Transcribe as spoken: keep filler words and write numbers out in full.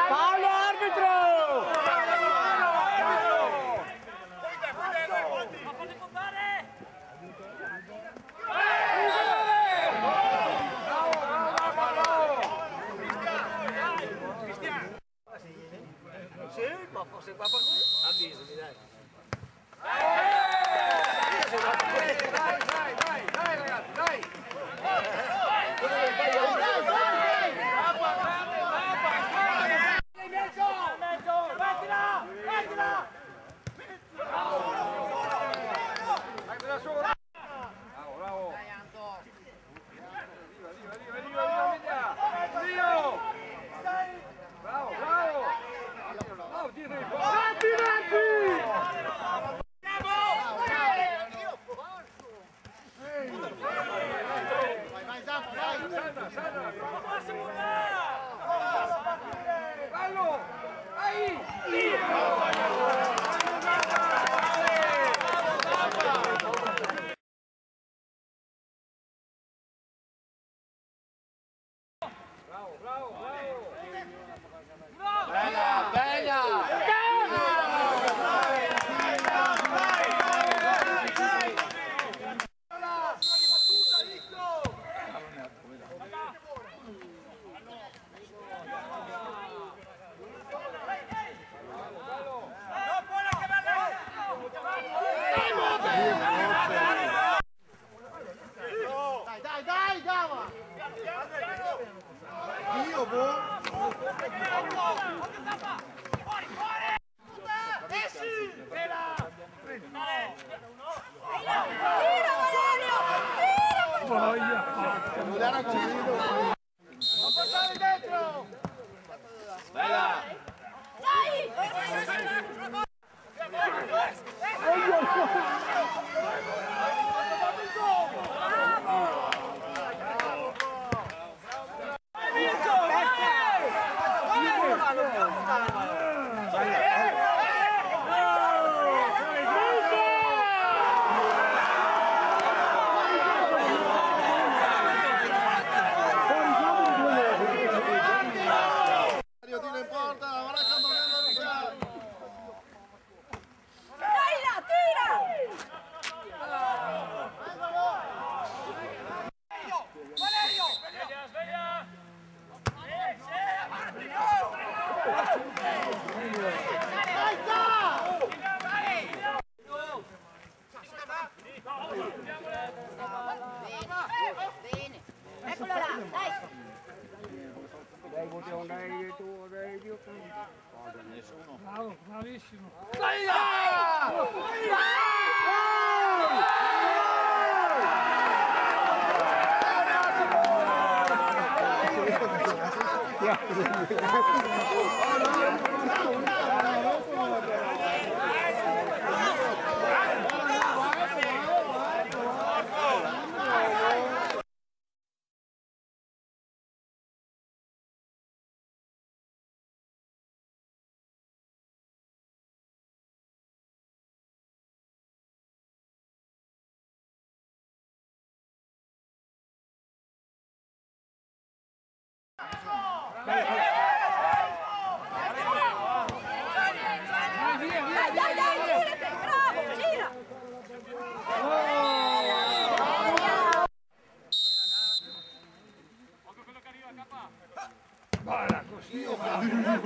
Fallo, arbitro! Sì, ma forse qua, qua, qui. Avvisami, dai. Dai, dai, dai, dai, ragazzi, dai. Bravo, bravo. Bravo, bravo. Bravo, tira in porta. Avanti, avanti! Vai, vai, Zampa, vai! Sana, sana! Fallo! Aí! Bravo, bravo, bravo! Bela, bela! Dai, dai, dai, Gava! Io, boh! Esci! Tira, Valerio! Tira! Lo portare dentro! Bella! Dai! Tiro in porta, ora che andremo a Luciano. Dai là, tira! Valerio! Valerio! Dai, dai! Bene, bene. Ecola là, dai! Dai, Dio. Nessuno. Bravo, bravissimo. Dai! Dai, dai, dai, girate, bravo, gira! Guarda così. Io, mamma mia.